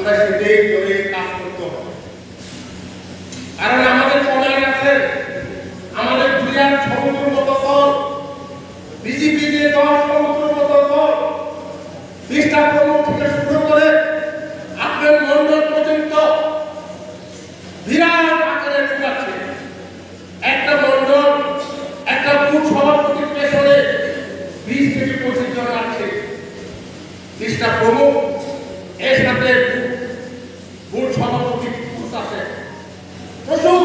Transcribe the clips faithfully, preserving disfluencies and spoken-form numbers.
আমরা সেটাই করে কাজ করতে হবে। কারণ আমাদের পলায়ন আছে, আমাদের বিরাট সমুদ্র মতো দল, বিজেপি যে দল সমুদ্র মতো দল, মিস্টার প্রমুখ থেকে শুরু করে আপনার মন্ডল পর্যন্ত বিরাট আকারে ঢুকাচ্ছে। একটা মন্ডল, একটা বুথ সভাপতির পেছনে বিশ থেকে পঁচিশ জন আছে। মিস্টার প্রমুখ, এর সাথে বুথ, বুথ সভাপতি পুরুষ আছে, প্রচুর।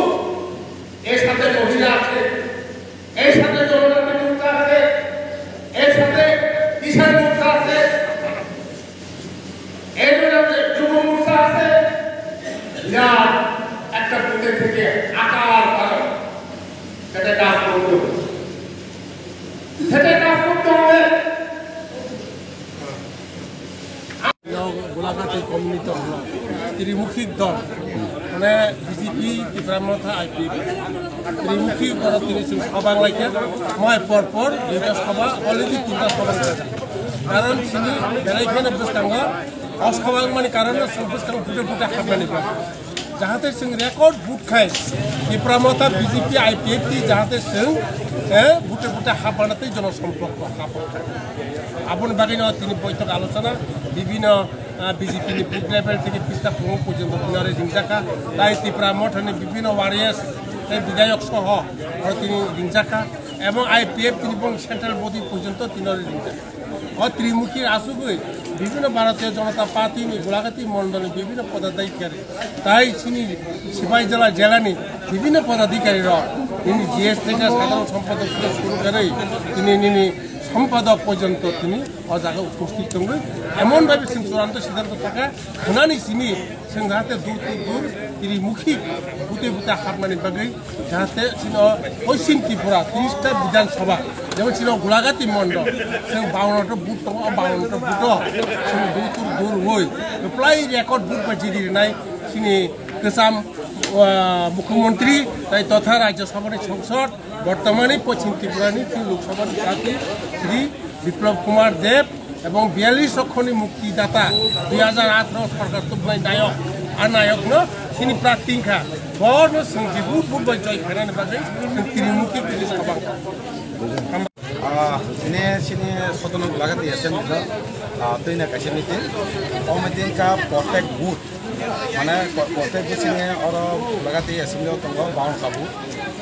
এর সাথে মহিলা আছে, এর সাথে জনজাতি মোর্চা আছে, এর সাথে কিষাণ মোর্চা আছে, এর সাথে যুব মোর্চা আছে। বিরাট একটা বুথে থেকে আকার তারা সেটা কাজ করতে হবে, সেটা কাজ করতে হবে। গোলাঘাটে কমিউনিটি হল ত্রিমুখী দল, মানে বিজেপি, ত্রিপুরা মথা, আইপিএফ, ত্রিমুখী পর ত্রিশূল সভা লাইকে মই পর পর দুইটা সভা, already তিনটা সভা হয়েছে। কারণ তিনি বেড়াইখানে বুঝতাম, অসভা মানে কারণে বুঝতাম, ফুটে ফুটে হাঁটানি পারে। Jahate chwng record vote khai, Tipra Motha, B J P, I P F T jahate chwng, eh, vote vote hapana tei jonosompokko hapna khai. Aboni bagwino tini boitok alochona bibhinno, ah, B J P ni booth level theke pista phungo porjonto tinore ringjaka. Tai Tipra Motha ni bibhinno warriors tei bidhayok soho aro tini ringjaka. Ebong I P F tini bong central body porjonto tinore ringjaka. O Trimukhi asugwi bibhinno Bharatiya Janata Party ni Gulagati mondol ni bibhinno podadhikari, tai chini Sipaijala jela ni bibhinno podadhikari rok, nini G S theke sadharon sompadok theke suru kari, tini nini sompadok porjonto tini o jaga uposthit tongwi emon bhabe chwng churanto siddhanto thaka khwnani simi. Chwng jahate dur dur dur Trimukhi bute bute hapnani bagwi jahate chino Poschim Tripura tris ta Bidhan Sabha, jemon chino Gulagati mondol, chwng bawanno ta booth tongo, o bawanno ta booth o chwng dur dur dur hoi kwplai record booth bai jidi rinai chini kwcham, ah, Mukhyamantri tai totha Rajya Sabha ni Sangsad, bortomani Poschim Tripura ni chini Lok Sabha ni prarthi Shri Biplab Kumar Deb, ebong biyallis okhoni muktidata dui hajar atharo sorkar tubunai nayok, a nayokno chini prarthi wngkha. Bono chwng jibur bur bai joi khainani bagwi chwng Trimukhi bini sabang. Ah, chini, chini sotono Gulagati assembly no, ah, twina kaisa meeting. O meeting ka protect booth, mane ko-, protect booth chini oro Gulagati assembly o tongo bawan kabu.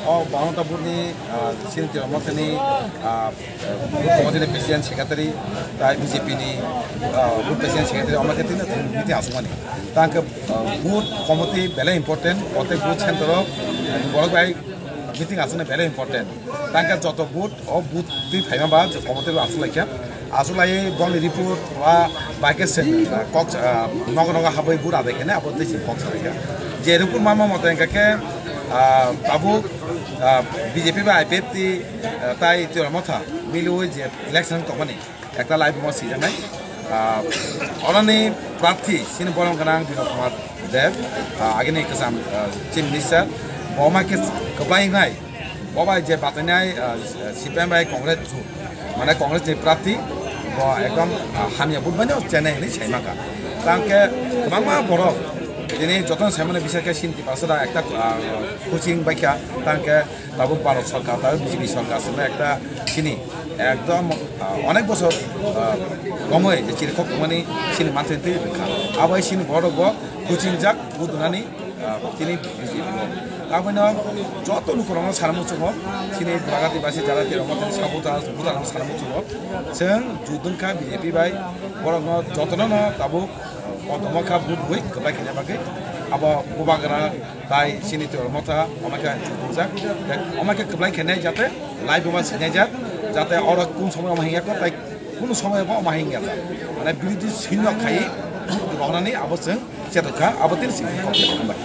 O bawan kabu ni, ah, chini tiro moteni, ah, Booth committee ni president secretary, tai B J P ni, ah, booth president secretary, omo khe tini meeting asukmani. Tang khe, ah, booth committee belai important, protect booth center o, ah, borok bai meeting asuknai belai important. Tang khe joto booth, o booth twi phaima ba je committee rok asuk laikha. Asuk laiwi boni report ba bai khe se, ah, kok, ah, nogo nogo habwi booth adai khe abo twi se kok sa laikha. Je report manma mote hwnkha khe, ah, tabuk, ah, B J P bai I P F T, ah, tai Tipra Motha miliwi je election tongmani ekta live mo sijaknai. Ah, oroni prarthi chini borom gwnang Biplab Kumar Deb, ah, agini kwcham, ah, Chief Minister, bo ma khe kwplai wngnai, bo bai je batainai, ah, C P M bai Congress ju, mane Congress ni prarthi, bo ekdom, ah, hamya vote bai no chenai hinwi sai maka. Tang khe kwbangma borok tini jotono sai mano bisa khe chini Tiprasa da ekta, ah, coaching bai kha, tang khe tabuk Bharat sorkar, tabuk B J P sorkar swngnai ekta chini ekdom, ah, onek bosor, ah, romwi je chini kok tongmani chini manthai twi rwkha. Abo hai chini borok bo kuchingjak budunani, ah, chini B J P o. Abono joto lukurokno sana muchungo, chini Gulagati basi jara tei rokma tini sabuta butarokno sana muchungo. Chwng judungkha B J P bai borokno jotono no tabuk kotomo kha but bui kwplai khaina bagwi. Abo bubagra Tai chini Tipra Motha omo khe chukjak. Tai omo khe kwplai khenai jate live bo ma sinai jak, jate oro kun somoi omo hingya kho, tai kunu somoi bo omo hingya kho. Mane biridhi sinno khai rohorani abo chwng chetok kha, abo tini simi kok khe hambai.